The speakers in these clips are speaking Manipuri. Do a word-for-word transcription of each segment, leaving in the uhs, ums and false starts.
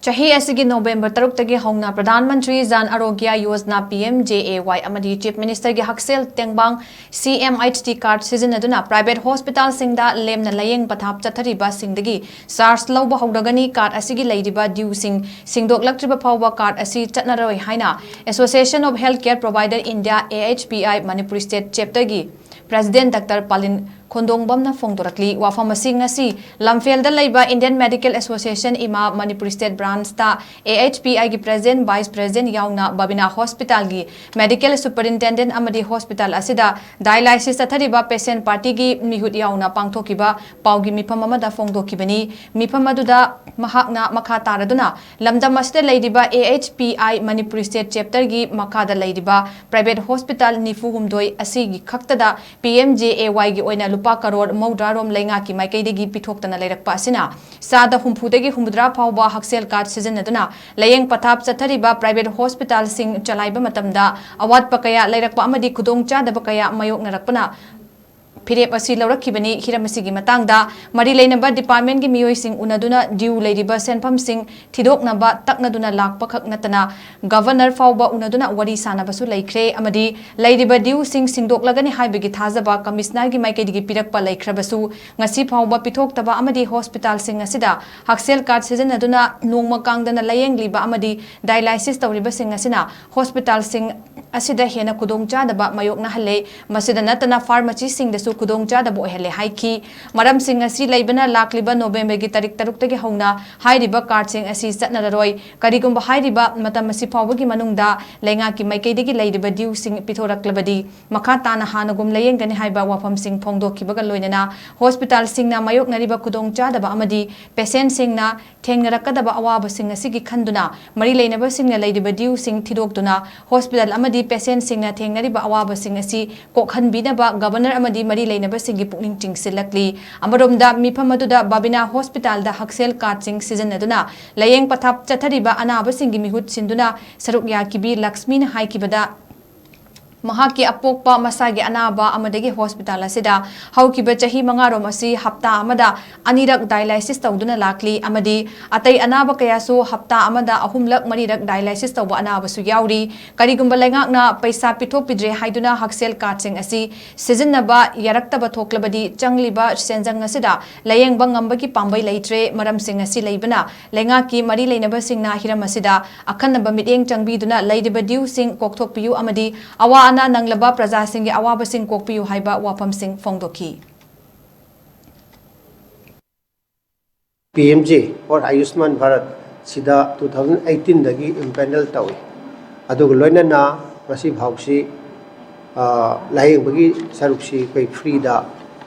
ꯆꯍꯤ ꯑꯁꯤꯒꯤ ꯅꯣꯕꯦꯝꯕꯔ ꯇꯔꯨꯛꯇꯒꯤ ꯍꯧꯅ Pradhan Mantri Jan Arogya Yojana, P M J A Y, ꯑꯃꯗꯤ ꯆꯤꯐ ꯃꯤꯅꯤꯁꯇꯔꯒꯤ ꯍꯛꯁꯦꯜ ꯇꯦꯡꯕꯥꯡ, C M H T card ꯁꯤꯖꯤꯟꯅꯗꯨꯅ ꯄ꯭ꯔꯥꯏꯚꯦꯠ ꯍꯣꯁꯄꯤꯇꯥꯜꯁꯤꯡꯗ ꯂꯦꯝꯅ ꯂꯥꯌꯦꯡ ꯄꯊꯥꯞ ꯆꯠꯊꯔꯤꯕꯁꯤꯡꯗꯒꯤ ꯆꯥꯔꯖ ꯂꯧꯕ ꯍꯧꯔꯒꯅꯤ꯫ ꯀꯥꯔꯗ ꯑꯁꯤꯒꯤ ꯂꯩꯔꯤꯕ ꯗ꯭ꯌꯨꯁꯤꯡ ꯁꯤꯡꯗꯣꯛꯂꯛꯇ꯭ꯔꯤꯕ ꯐꯥꯎꯕ ꯀꯥꯔꯗ ꯑꯁꯤ ꯆꯠꯅꯔꯣꯏ ꯍꯥꯏꯅ Association of Healthcare Provider India, A H P I, Manipur state ꯆꯦꯞꯇꯔꯒꯤ ꯄ꯭ꯔꯦꯁꯤꯗꯦꯟꯠ ꯗꯥꯛꯇꯔ ꯄꯥꯂꯤꯟ ꯈꯣꯟꯗꯣꯡꯕꯝꯅ ꯐꯣꯡꯗꯣꯔꯛꯂꯤ꯫ ꯋꯥꯐꯝ ꯑꯁꯤ ꯉꯁꯤ ꯂꯝꯐꯦꯜꯗ ꯂꯩꯕ Indian Medical Association, IMA, Manipur state ꯕ꯭ꯔꯥꯟꯆꯇ A H P I ꯒꯤ ꯄ꯭ꯔꯦꯁꯤꯗꯦꯟꯠ, ꯚꯥꯏꯁ ꯄ꯭ꯔꯦꯁꯤꯗꯦꯟꯠ ꯌꯥꯎꯅ ꯕꯕꯤꯅꯥ ꯍꯣꯁꯄꯤꯇꯥꯜꯒꯤ ꯃꯦꯗꯤꯀꯦꯜ ꯁꯨꯄꯔꯤꯟꯇꯦꯟꯗꯦꯟꯠ ꯑꯃꯗꯤ ꯍꯣꯁꯄꯤꯇꯥꯜ ꯑꯁꯤꯗ ꯗꯥꯏꯂꯥꯏꯁꯤꯁ ꯆꯠꯊꯔꯤꯕ ꯄꯦꯁꯦꯟꯠ ꯄꯥꯔꯇꯤꯒꯤ ꯃꯤꯍꯨꯠ ꯌꯥꯎꯅ ꯄꯥꯡꯊꯣꯛꯈꯤꯕ ꯄꯥꯎꯒꯤ ꯃꯤꯐꯝ ꯑꯃꯗ ꯐꯣꯡꯗꯣꯛꯈꯤꯕꯅꯤ꯫ ꯃꯤꯐꯝ ꯑꯗꯨꯗ ꯃꯍꯥꯛꯅ ꯃꯈꯥ ꯇꯥꯔꯗꯨꯅ ꯂꯝꯗꯝ ꯑꯁꯤꯗ ꯂꯩꯔꯤꯕ A H P I Manipur state ꯆꯦꯞꯇꯔꯒꯤ ꯃꯈꯥꯗ ꯂꯩꯔꯤꯕ ꯄ꯭ꯔꯥꯏꯚꯦꯠ ꯍꯣꯁꯄꯤꯇꯥꯜ ꯅꯤꯐꯨ ꯍꯨꯝꯗꯣꯏ ꯑꯁꯤꯒꯤ ꯈꯛꯇꯗ P M J A Y ꯒꯤ ꯑꯣꯏꯅ ꯂꯨꯄꯥ ꯀꯔꯣꯔ ꯃꯧꯗ꯭ꯔꯥ ꯔꯣꯝ ꯂꯩꯉꯥꯛꯀꯤ ꯃꯥꯏꯀꯩꯗꯒꯤ ꯄꯤꯊꯣꯛꯇꯅ ꯂꯩꯔꯛꯄ ꯑꯁꯤꯅ ꯆꯥꯗ ꯍꯨꯝꯐꯨꯗꯒꯤ ꯍꯨꯝꯐꯨꯇꯔꯥ ꯐꯥꯎꯕ ꯍꯛꯁꯦꯜ ꯀꯥꯔꯗ ꯁꯤꯖꯤꯟꯅꯗꯨꯅ ꯂꯥꯌꯦꯡ ꯄꯊꯥꯞ ꯆꯠꯊꯔꯤꯕ ꯄ꯭ꯔꯥꯏꯚꯦꯠ ꯍꯣꯁꯄꯤꯇꯥꯜꯁꯤꯡ ꯆꯂꯥꯏꯕ ꯃꯇꯝꯗ ꯑꯋꯥꯠꯄ ꯀꯌꯥ ꯂꯩꯔꯛꯄ ꯑꯃꯗꯤ ꯈꯨꯗꯣꯡꯆꯥꯗꯕ ꯀꯌꯥ ꯃꯥꯌꯣꯛꯅꯔꯛꯄꯅ ꯐꯤꯔꯦꯞ ꯑꯁꯤ ꯂꯧꯔꯛꯈꯤꯕꯅꯤ꯫ ꯍꯤꯔꯝ ꯑꯁꯤꯒꯤ ꯃꯇꯥꯡꯗ ꯃꯔꯤ ꯂꯩꯅꯕ ꯗꯤꯄꯥꯔꯠꯃꯦꯟꯠꯀꯤ ꯃꯤꯑꯣꯏꯁꯤꯡ ꯎꯅꯗꯨꯅ ꯗ꯭ꯌꯨ ꯂꯩꯔꯤꯕ ꯁꯦꯟꯐꯝꯁꯤꯡ ꯊꯤꯗꯣꯛꯅꯕ ꯇꯛꯅꯗꯨꯅ ꯂꯥꯛꯄ ꯈꯛ ꯅꯠꯇꯅ ꯒꯚꯔꯅꯔ ꯐꯥꯎꯕ ꯎꯅꯗꯨꯅ ꯋꯥꯔꯤ ꯁꯥꯅꯕꯁꯨ ꯂꯩꯈ꯭ꯔꯦ ꯑꯃꯗꯤ ꯂꯩꯔꯤꯕ ꯗ꯭ꯌꯨꯁꯤꯡ ꯁꯤꯡꯗꯣꯛꯂꯒꯅꯤ ꯍꯥꯏꯕꯒꯤ ꯊꯥꯖꯕ ꯀꯃꯤꯁꯅꯔꯒꯤ ꯃꯥꯏꯀꯩꯗꯒꯤ ꯄꯤꯔꯛꯄ ꯂꯩꯈ꯭ꯔꯕꯁꯨ ꯉꯁꯤ ꯐꯥꯎꯕ ꯄꯤꯊꯣꯛꯇꯕ ꯑꯃꯗꯤ ꯍꯣꯁꯄꯤꯇꯥꯜꯁꯤꯡ ꯑꯁꯤꯗ ꯍꯛꯁꯦꯜ ꯀꯥꯔꯗ ꯁꯤꯖꯤꯟꯅꯗꯨꯅ ꯅꯣꯡꯃ ꯀꯥꯡꯗꯅ ꯂꯥꯌꯦꯡꯂꯤꯕ ꯑꯃꯗꯤ ꯗꯥꯏꯂꯥꯏꯁꯤꯁ ꯇꯧꯔꯤꯕꯁꯤꯡ ꯑꯁꯤꯅ ꯍꯣꯁꯄꯤꯇꯥꯜꯁꯤꯡ ꯑꯁꯤꯗ ꯍꯦꯟꯅ ꯈꯨꯗꯣꯡꯆꯥꯗꯕ ꯃꯥꯌꯣꯛꯅꯍꯜꯂꯦ꯫ ꯃꯁꯤꯗ ꯅꯠꯇꯅ ꯐꯥꯔꯃꯥꯁꯤꯁꯤꯡꯗꯁꯨ ꯈꯨꯗꯣꯡꯆꯥꯗꯕ ꯑꯣꯏꯍꯜꯂꯦ ꯍꯥꯏꯈꯤ꯫ ꯃꯔꯝꯁꯤꯡ ꯑꯁꯤ ꯂꯩꯕꯅ ꯂꯥꯛꯂꯤꯕ ꯅꯣꯕꯦꯝꯕꯔꯒꯤ ꯇꯥꯔꯤꯛ ꯇꯔꯨꯛꯇꯒꯤ ꯍꯧꯅ ꯍꯥꯏꯔꯤꯕ ꯀꯥꯔꯗꯁꯤꯡ ꯑꯁꯤ ꯆꯠꯅꯔꯔꯣꯏ꯫ ꯀꯔꯤꯒꯨꯝꯕ ꯍꯥꯏꯔꯤꯕ ꯃꯇꯝ ꯑꯁꯤ ꯐꯥꯎꯕꯒꯤ ꯃꯅꯨꯡꯗ ꯂꯩꯉꯥꯛꯀꯤ ꯃꯥꯏꯀꯩꯗꯒꯤ ꯂꯩꯔꯤꯕ ꯗ꯭ꯌꯨꯁꯤꯡ ꯄꯤꯊꯣꯔꯛꯂꯕꯗꯤ ꯃꯈꯥ ꯇꯥꯅ ꯍꯥꯟꯅꯒꯨꯝ ꯂꯥꯌꯦꯡꯒꯅꯤ ꯍꯥꯏꯕ ꯋꯥꯐꯝꯁꯤꯡ ꯐꯣꯡꯗꯣꯛꯈꯤꯕꯒ ꯂꯣꯏꯅꯅ ꯍꯣꯁꯄꯤꯇꯥꯜꯁꯤꯡꯅ ꯃꯥꯌꯣꯛꯅꯔꯤꯕ ꯈꯨꯗꯣꯡꯆꯥꯗꯕ ꯑꯃꯗꯤ ꯄꯦꯁꯦꯟꯠꯁꯤꯡꯅ ꯊꯦꯡꯅꯔꯛꯀꯗꯕ ꯑꯋꯥꯕꯁꯤꯡ ꯑꯁꯤꯒꯤ ꯈꯟꯗꯨꯅ ꯃꯔꯤ ꯂꯩꯅꯕꯁꯤꯡꯅ ꯂꯩꯔꯤꯕ ꯗ꯭ꯌꯨꯁꯤꯡ ꯊꯤꯗꯣꯛꯇꯨꯅ ꯍꯣꯁꯄꯤꯇꯥꯜ ꯑꯃꯗꯤ ꯄꯦꯁꯦꯟꯠꯁꯤꯡꯅ ꯊꯦꯡꯅꯔꯤꯕ ꯑꯋꯥꯕꯁꯤꯡ ꯑꯁꯤ ꯀꯣꯛꯍꯟꯕꯤꯅꯕ ꯒꯚꯔꯅꯔ ꯑꯃꯗꯤ ꯃꯔꯤ ꯂꯩꯅꯕꯁꯤꯡꯒꯤ ꯄꯨꯛꯅꯤꯡ ꯆꯤꯡꯁꯤꯜꯂꯛꯂꯤ꯫ ꯑꯃꯔꯣꯝꯗ ꯃꯤꯐꯝ ꯑꯗꯨꯗ ꯕꯥꯕꯤꯅꯥ ꯍꯣꯁꯄꯤꯇꯥꯜꯗ ꯍꯛꯁꯦꯜ ꯀꯥꯔꯗꯁꯤꯡ ꯁꯤꯖꯤꯟꯅꯗꯨꯅ ꯂꯥꯌꯦꯡ ꯄꯊꯥꯞ ꯆꯠꯊꯔꯤꯕ ꯑꯅꯥꯕꯁꯤꯡꯒꯤ ꯃꯤꯍꯨꯠ ꯁꯤꯟꯗꯨꯅ ꯁꯔꯨꯛ ꯌꯥꯈꯤꯕꯤ ꯂꯛꯁꯃꯤꯅ ꯍꯥꯏꯈꯤꯕꯗ, ꯃꯍꯥꯛꯀꯤ ꯑꯄꯣꯛꯄ ꯃꯁꯥꯒꯤ ꯑꯅꯥꯕ ꯑꯃꯗꯒꯤ ꯍꯣꯁꯄꯤꯇꯥꯜ ꯑꯁꯤꯗ ꯍꯧꯈꯤꯕ ꯆꯍꯤ ꯃꯉꯥꯔꯣꯝ ꯑꯁꯤ ꯍꯞꯇꯥ ꯑꯃꯗ ꯑꯅꯤꯔꯛ dialysis ꯇꯧꯗꯨꯅ ꯂꯥꯛꯂꯤ ꯑꯃꯗꯤ ꯑꯇꯩ ꯑꯅꯥꯕ ꯀꯌꯥꯁꯨ ꯍꯞꯇꯥ ꯑꯃꯗ ꯑꯍꯨꯝꯂꯛ ꯃꯔꯤꯔꯛ dialysis ꯇꯧꯕ ꯑꯅꯥꯕꯁꯨ ꯌꯥꯎꯔꯤ꯫ ꯀꯔꯤꯒꯨꯝꯕ ꯂꯩꯉꯥꯛꯅ ꯄꯩꯁꯥ ꯄꯤꯊꯣꯛꯄꯤꯗ꯭ꯔꯦ ꯍꯥꯏꯗꯨꯅ ꯍꯛꯁꯦꯜ ꯀꯥꯔꯗꯁꯤꯡ ꯑꯁꯤ ꯁꯤꯖꯤꯟꯅꯕ ꯌꯥꯔꯛꯇꯕ ꯊꯣꯛꯂꯕꯗꯤ, ꯆꯪꯂꯤꯕ ꯁꯦꯟꯖꯪ ꯑꯁꯤꯗ ꯂꯥꯌꯦꯡꯕ ꯉꯝꯕꯒꯤ ꯄꯥꯝꯕꯩ ꯂꯩꯇ꯭ꯔꯦ꯫ ꯃꯔꯝꯁꯤꯡ ꯑꯁꯤ ꯂꯩꯕꯅ ꯂꯩꯉꯥꯛꯀꯤ ꯃꯔꯤ ꯂꯩꯅꯕꯁꯤꯡꯅ ꯍꯤꯔꯝ ꯑꯁꯤꯗ ꯑꯈꯟꯅꯕ ꯃꯤꯠꯌꯦꯡ ꯆꯪꯕꯤꯗꯨꯅ ꯂꯩꯔꯤꯕ dueꯁꯤꯡ ꯀꯣꯛꯊꯣꯛꯄꯤꯌꯨ ꯑꯃꯗꯤ ꯑꯋꯥ ꯑꯅꯥ ꯅꯪꯂꯕ ꯄ꯭ꯔꯖꯥꯁꯤꯡꯒꯤ ꯑꯋꯥꯕꯁꯤꯡ ꯀꯣꯛꯄꯤꯌꯨ ꯍꯥꯏꯕ ꯋꯥꯐꯝꯁꯤꯡ ꯐꯣꯡꯗꯣꯛꯈꯤ꯫ P M J or Ayushman Bharat ꯁꯤꯗ two thousand eighteen ꯗꯒꯤ empanel ꯇꯧꯏ꯫ ꯑꯗꯨꯒ ꯂꯣꯏꯅꯅ ꯉꯁꯤ ꯐꯥꯎꯁꯤ, ꯑ, ꯂꯥꯌꯦꯡꯕꯒꯤ ꯁꯔꯨꯛꯁꯤ ꯑꯩꯈꯣꯏ freeꯗ,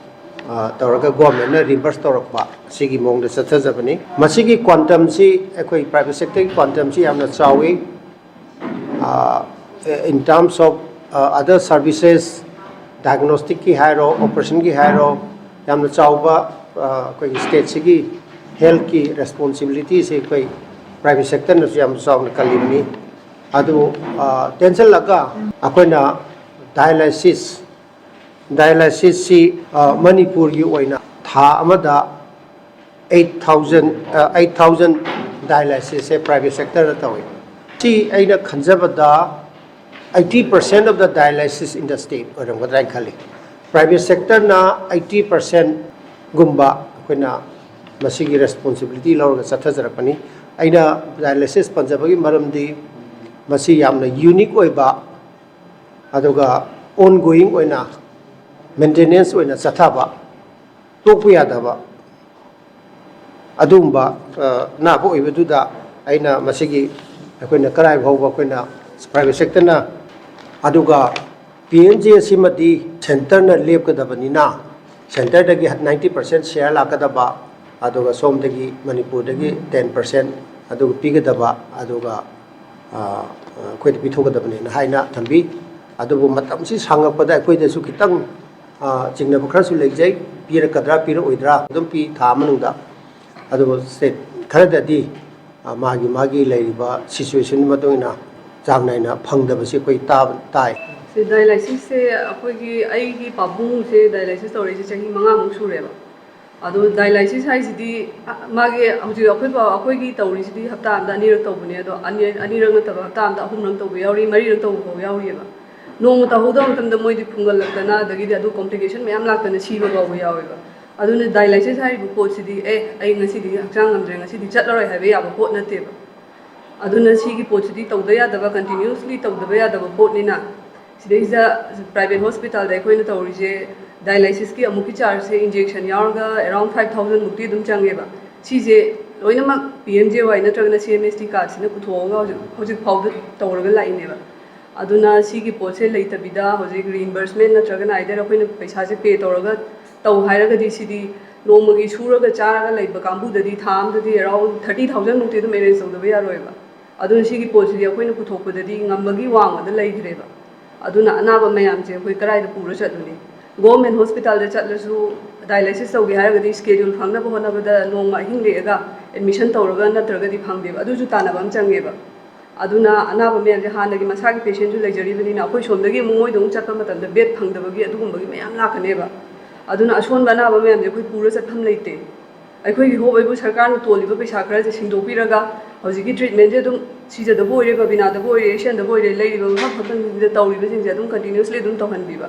ꯑ, ꯇꯧꯔꯒ governmentꯅ reimburse ꯇꯧꯔꯛꯄ, ꯑꯁꯤꯒꯤ ꯃꯑꯣꯡꯗ ꯆꯠꯊꯖꯕꯅꯤ꯫ ꯃꯁꯤꯒꯤ quantumꯁꯤ ꯑꯩꯈꯣꯏ private sectorꯒꯤ quantumꯁꯤ ꯌꯥꯝꯅ ꯆꯥꯎꯏ꯫ ꯑ, in terms of, ꯑ, other services, diagnosticꯀꯤ ꯍꯥꯏꯔꯣ, operationꯒꯤ ꯍꯥꯏꯔꯣ, ꯌꯥꯝꯅ ꯆꯥꯎꯕ, ꯑ, ꯑꯩꯈꯣꯏꯒꯤ stateꯁꯤꯒꯤ healthꯀꯤ responsibilityꯁꯦ ꯑꯩꯈꯣꯏ private sectorꯅꯁꯨ ꯌꯥꯝ ꯆꯥꯎꯅ ꯀꯜꯂꯤꯕꯅꯤ꯫ ꯑꯗꯨ, ꯑ, ꯇꯦꯟꯁꯤꯜꯂꯒ ꯑꯩꯈꯣꯏꯅ dialysis, dialysisꯁꯤ, ꯑ, ꯃꯅꯤꯄꯨꯔꯒꯤ ꯑꯣꯏꯅ ꯊꯥ ꯑꯃꯗ eight thousand, ꯑ, eight thousand dialysisꯁꯦ private sectorꯗ ꯇꯧꯏ꯫ ꯁꯤ ꯑꯩꯅ ꯈꯟꯖꯕꯗ eighty percent of the dialysis in the state ꯑꯣꯏꯔꯝꯒꯗ꯭ꯔꯥ ꯍꯥꯏꯅ ꯈꯜꯂꯤ꯫ Private sectorꯅ eighty percentꯒꯨꯝꯕ ꯑꯩꯈꯣꯏꯅ ꯃꯁꯤꯒꯤ responsibility ꯂꯧꯔꯒ ꯆꯠꯊꯖꯔꯛꯄꯅꯤ꯫ ꯑꯩꯅ dialysis ꯄꯟꯖꯕꯒꯤ ꯃꯔꯝꯗꯤ ꯃꯁꯤ ꯌꯥꯝꯅ unique ꯑꯣꯏꯕ, ꯑꯗꯨꯒ ongoing ꯑꯣꯏꯅ maintenance ꯑꯣꯏꯅ ꯆꯠꯊꯕ, ꯇꯣꯛꯄ ꯌꯥꯗꯕ ꯑꯗꯨꯒꯨꯝꯕ, ꯑ, ꯑꯅꯥꯕ ꯑꯣꯏꯕꯗꯨꯗ ꯑꯩꯅ ꯃꯁꯤꯒꯤ ꯑꯩꯈꯣꯏꯅ ꯀꯔꯥꯏ ꯐꯥꯎꯕ ꯑꯩꯈꯣꯏꯅ private sectorꯅ, ꯑꯗꯨꯒ P M J ꯑꯁꯤꯃꯗꯤ centreꯅ ꯂꯦꯞꯀꯗꯕꯅꯤꯅ, centreꯗꯒꯤ ninety percent share ꯂꯥꯛꯀꯗꯕ, ꯑꯗꯨꯒ ꯁꯣꯝꯗꯒꯤ ꯃꯅꯤꯄꯨꯔꯗꯒꯤ ten percent ꯑꯗꯨꯒ ꯄꯤꯒꯗꯕ, ꯑꯗꯨꯒ, ꯑ, ꯑꯩꯈꯣꯏꯗ ꯄꯤꯊꯣꯛꯀꯗꯕꯅꯦꯅ ꯍꯥꯏꯅ ꯊꯝꯕꯤ꯫ ꯑꯗꯨꯕꯨ ꯃꯇꯝꯁꯤ ꯁꯥꯡꯉꯛꯄꯗ ꯑꯩꯈꯣꯏꯗꯁꯨ ꯈꯤꯇꯪ, ꯑ, ꯆꯤꯡꯅꯕ ꯈꯔꯁꯨ ꯂꯩꯖꯩ, ꯄꯤꯔꯛꯀꯗ꯭ꯔꯥ ꯄꯤꯔꯛꯑꯣꯏꯗ꯭ꯔꯥ ꯑꯗꯨꯝ ꯄꯤ ꯊꯥ ꯑꯃ ꯃꯅꯨꯡꯗ꯫ ꯑꯗꯨꯕꯨ state ꯈꯔꯗꯗꯤ, ꯑ, ꯃꯥꯒꯤ ꯃꯥꯒꯤ ꯂꯩꯔꯤꯕ situationꯒꯤ ꯃꯇꯨꯡ ꯏꯟꯅ ꯆꯥꯡ ꯅꯥꯏꯅ ꯐꯪꯗꯕꯁꯤ ꯑꯩꯈꯣꯏ ꯇꯥꯕ, ꯇꯥꯏ꯫ ꯁꯤ dialysisꯁꯦ ꯑꯩꯈꯣꯏꯒꯤ, ꯑꯩꯒꯤ ꯄꯥꯕꯨꯡꯁꯦ dialysis ꯇꯧꯔꯛꯏꯁꯦ ꯆꯍꯤ ꯃꯉꯥꯃꯨꯛ ꯁꯨꯔꯦꯕ꯫ ꯑꯗꯣ dialysis ꯍꯥꯏꯁꯤꯗꯤ, ꯑ, ꯃꯥꯒꯤ ꯍꯧꯖꯤꯛ ꯑꯩꯈꯣꯏ ꯄꯥ-, ꯑꯩꯈꯣꯏꯒꯤ ꯇꯧꯔꯤꯁꯤꯗꯤ ꯍꯞꯇꯥ ꯑꯃꯗ ꯑꯅꯤꯔꯛ ꯇꯧꯕꯅꯦ꯫ ꯑꯗꯣ ꯑꯅꯤ-, ꯑꯅꯤꯔꯛ ꯅꯠꯇꯕ, ꯍꯞꯇꯥ ꯑꯃꯗ ꯑꯍꯨꯝꯂꯛ ꯇꯧꯕ ꯌꯥꯎꯔꯤ, ꯃꯔꯤꯔꯛ ꯇꯧꯕ ꯐꯥꯎ ꯌꯥꯎꯔꯤꯑꯕ꯫ ꯅꯣꯡꯃ ꯇꯧꯍꯧꯗꯕ ꯃꯇꯝꯗ ꯃꯣꯏꯗꯤ ꯐꯨꯡꯒꯠꯂꯛꯇꯅ, ꯑꯗꯒꯤꯗꯤ ꯑꯗꯨ complication ꯃꯌꯥꯝ ꯂꯥꯛꯇꯅ ꯁꯤꯕ ꯐꯥꯎꯕ ꯌꯥꯎꯋꯦꯕ꯫ ꯑꯗꯨꯅ dialysis ꯍꯥꯏꯔꯤꯕ ꯄꯣꯠꯁꯤꯗꯤ, "ꯑꯦ, ꯑꯩ ꯉꯁꯤꯗꯤ ꯍꯛꯆꯥꯡ ꯉꯝꯗ꯭ꯔꯦ, ꯉꯁꯤꯗꯤ ꯆꯠꯂꯔꯣꯏ" ꯍꯥꯏꯕ ꯌꯥꯕ ꯄꯣꯠ ꯅꯠꯇꯦꯕ꯫ ꯑꯗꯨꯅ ꯁꯤꯒꯤ ꯄꯣꯠꯁꯤꯗꯤ ꯇꯧꯗ ꯌꯥꯗꯕ, continuously ꯇꯧꯗꯕ ꯌꯥꯗꯕ ꯄꯣꯠꯅꯤꯅ, ꯁꯤꯗꯩꯁꯤꯗ private hospitalꯗ ꯑꯩꯈꯣꯏꯅ ꯇꯧꯔꯤꯁꯦ, dialysisꯀꯤ ꯑꯃꯨꯛꯀꯤ chargeꯁꯦ injection ꯌꯥꯎꯔꯒ around five thousand ꯃꯨꯛꯇꯤ ꯑꯗꯨꯝ ꯆꯪꯉꯦꯕ꯫ ꯁꯤꯁꯦ ꯂꯣꯏꯅꯃꯛ P M J Y ꯅꯠꯇ꯭ꯔꯒꯅ C M S T cardꯁꯤꯅ ꯄꯨꯊꯣꯛꯑꯒ ꯍꯧꯖꯤꯛ, ꯍꯧꯖꯤꯛ ꯐꯥꯎꯗ ꯇꯧꯔꯒ ꯂꯥꯛꯏꯅꯦꯕ꯫ ꯑꯗꯨꯅ ꯁꯤꯒꯤ ꯄꯣꯠꯁꯦ ꯂꯩꯇꯕꯤꯗ ꯍꯧꯖꯤꯛ reimbursement ꯅꯠꯇ꯭ꯔꯒꯅ either ꯑꯩꯈꯣꯏꯅ ꯄꯩꯁꯥꯁꯦ pay ꯇꯧꯔꯒ ꯇꯧ ꯍꯥꯏꯔꯒꯗꯤ, ꯁꯤꯗꯤ ꯅꯣꯡꯃꯒꯤ ꯁꯨꯔꯒ ꯆꯥꯔꯒ ꯂꯩꯕ ꯀꯥꯡꯕꯨꯗꯗꯤ ꯊꯥ ꯑꯃꯗꯗꯤ around thirty thousand ꯃꯨꯛꯇꯤ ꯑꯗꯨꯝ arrange ꯇꯧꯗꯕ ꯌꯥꯔꯣꯏꯕ꯫ ꯑꯗꯨꯅ ꯁꯤꯒꯤ ꯄꯣꯠꯁꯤꯗꯤ ꯑꯩꯈꯣꯏꯅ ꯄꯨꯊꯣꯛꯄꯗꯗꯤ ꯉꯝꯕꯒꯤ ꯋꯥꯡꯃꯗ ꯂꯩꯈ꯭ꯔꯦꯕ꯫ ꯑꯗꯨꯅ ꯑꯅꯥꯕ ꯃꯌꯥꯝꯁꯦ ꯑꯩꯈꯣꯏ ꯀꯗꯥꯏꯗ ꯄꯨꯔ ꯆꯠꯂꯨꯅꯤ? Government hospitalꯗ ꯆꯠꯂꯁꯨ dialysis ꯇꯧꯒꯦ ꯍꯥꯏꯔꯒꯗꯤ schedule ꯐꯪꯅꯕ ꯍꯣꯠꯅꯕꯗ ꯅꯣꯡꯃ ꯑꯍꯤꯡ ꯂꯦꯛꯑꯒ admission ꯇꯧꯔꯒ ꯅꯠꯇ꯭ꯔꯒꯗꯤ ꯐꯪꯗꯦꯕ꯫ ꯑꯗꯨꯁꯨ ꯇꯥꯟꯅꯕ ꯑꯃ ꯆꯪꯉꯦꯕ꯫ ꯑꯗꯨꯅ ꯑꯅꯥꯕ ꯃꯌꯥꯝꯁꯦ ꯍꯥꯟꯅꯒꯤ ꯃꯁꯥꯒꯤ patientꯁꯨ ꯂꯩꯖꯔꯤꯕꯅꯤꯅ, ꯑꯩꯈꯣꯏ ꯁꯣꯝꯗꯒꯤ ꯑꯃꯨꯛ ꯃꯣꯏꯗ ꯑꯃꯨꯛ ꯆꯠꯄ ꯃꯇꯝꯗ bed ꯐꯪꯗꯕꯒꯤ ꯑꯗꯨꯒꯨꯝꯕꯒꯤ ꯃꯌꯥꯝ ꯂꯥꯛꯀꯅꯦꯕ꯫ ꯑꯗꯨꯅ ꯑꯁꯣꯟꯕ ꯑꯅꯥꯕ ꯃꯌꯥꯝꯁꯦ ꯑꯩꯈꯣꯏ ꯄꯨꯔ ꯆꯠꯐꯝ ꯂꯩꯇꯦ꯫ ꯑꯩꯈꯣꯏꯒꯤ ꯍꯣꯞ ꯑꯩꯕꯨ ꯁꯔꯀꯥꯔꯅ ꯇꯣꯜꯂꯤꯕ ꯄꯩꯁꯥ ꯈꯔꯁꯦ ꯁꯤꯡꯗꯣꯛꯄꯤꯔꯒ, ꯍꯧꯖꯤꯛꯀꯤ treatmentꯁꯦ ꯑꯗꯨꯝ ꯁꯤꯖꯗꯕꯨ ꯑꯣꯏꯔꯦ, ꯕꯕꯤꯅꯥꯗꯕꯨ ꯑꯣꯏꯔꯦ, ꯏꯁꯦꯟꯗꯕꯨ ꯑꯣꯏꯔꯦ, ꯂꯩꯔꯤꯕ ꯃꯐꯝ ꯃꯐꯝꯁꯤꯡꯁꯤꯗ ꯇꯧꯔꯤꯕꯁꯤꯡꯁꯦ ꯑꯗꯨꯝ continuously ꯑꯗꯨꯝ ꯇꯧꯍꯟꯕꯤꯕ꯫